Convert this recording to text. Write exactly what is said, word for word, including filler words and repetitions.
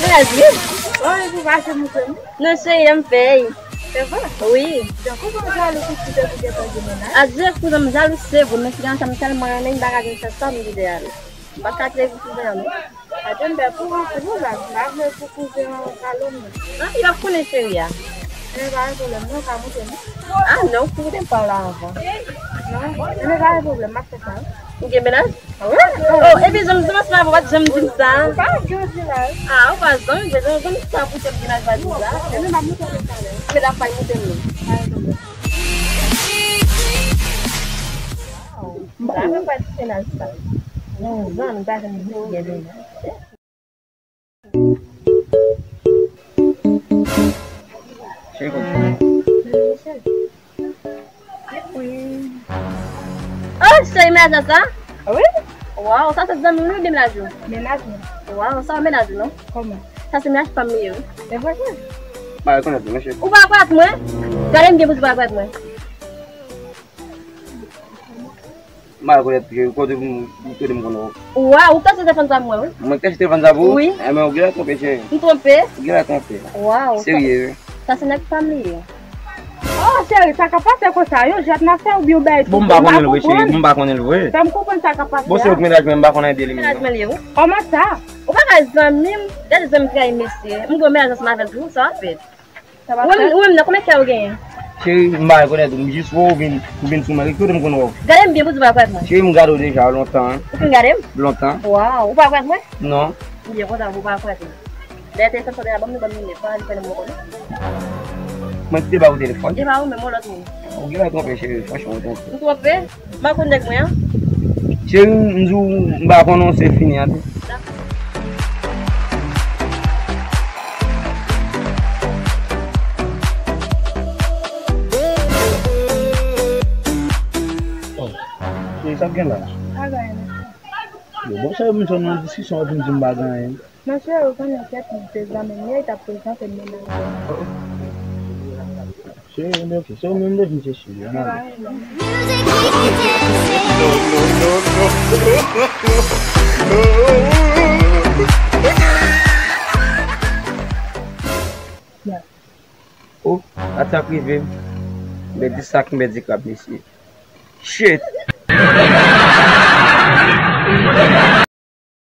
Mennaj wi. Oh, epi w pa janm moute m? Non, cheri, m fèy. Se vre? Wi. Jan kouzen w jalou pou ti de pou gentan gen mennaj? Adje, kouzen m jalou, se vre, men se gen sa m tèlman renmen, m pa ka jwenn chans sa m kite ale. M pa ka trezi kouzen an, non. Adje, m pè pou ou, pou ou, baz. M pa vle pou kouzen an jalou m, non. Ah, yo ap konnen, cheri a. Men pa gen pwoblèm, non, w ka moute m. Ah, non, ou koute m pa w la anvan. Non, men pa gen pwoblèm, m ap fè sa, wi. Ou gen mennaj? Wi. Oh, epi janm di m sa, ou pa t janm di m sa. Ou pa janm di la. Ah, ou pa zanmi, men janm di m sa pou tèt mennaj pa di la. Ebyen, m ap moute w talè. Mennaj pa moute m. Sa mwen pa di mennaj sa. Non, zanmi pa janm di m gen mennaj. Cheri, konn. Oh, cheri, mennaj la sa? Wi. Waw, sa se zanmi w wi, oubyen mennaj ou? Mennaj mwen. Waw, sa w mennaj ou non? Kòman? Sa se mennaj pa m li ye wi. E vre? M pa rekonèt ou, mesye. Ou pa rekonèt mwen? Gade m byen pou di w pa rekonèt mwen. M pa rekonèt ke kote m, kote m konn wè w. Waw, ou tèste telefòn sa pou mwen, wi. Mwen tèste telefòn sa pou ou? Wi. Enben, ou genlè twonpe, cheri. M twonpe? Ou genlè twonpe. Waw. Serye, wi. Sa se nèg pa m li ye. Oh, cheri, sa k ap pase konsa? Yon jwèt n ap fè oubyen yon bagay? Bon, m pa konnen l vre, cheri. M pa konnen l vre. Fè m konprann sa k ap pase a. Bon, se ou k mennaj mwen, m pa konnen de li menm. Mennaj mwen li ye, wi. Kòman sa? Ou pa ka zanmi m? Gade zanmi trayi mesye. M gen yon mennaj ansanm avè l tou, sa w ap fè? Ou menm, ou menm nan, konbyen kè ou genyen? Cheri, m pa rekonèt ou, m jis wè w vin, ou vin sou mwen, ki kote m konn wè w? Gade m byen pou di w pa rekonèt mwen. Cheri, m gade w deja lontan. Ou fin gade m? Lontan. Waw, ou pa rekonèt mwen? Non. Byen kontan pou w pa rekonèt mwen. Dayè telefòn sa w te ban m nan, ban m nimewo a, li fè nimewo w konnen. Mwen ki te ba ou telefòn? E pa ou menm, yon lòt moun. Ou genlè twonpe, cheri, franchman, ou twonpe. M twonpe? M pa konn nèg mwen an. Cheri, m di w, m pa konnen w, se fini a tou. Oh, cheri, sa k gen la? Pa gen anyen, mesye. Yo, bon, sa yo vin fè m nan diskisyon, yo vin di m pa gen anyen. Monchè, ou konnen kèt li te zanmi m ye, li t ap prezante m mennaj li. Cheri, men oke, se ou menm de vin chèche li, ann ale. Oh, sa t ap rive m. M pèdi sak, m pèdi krab, mesye. Shit!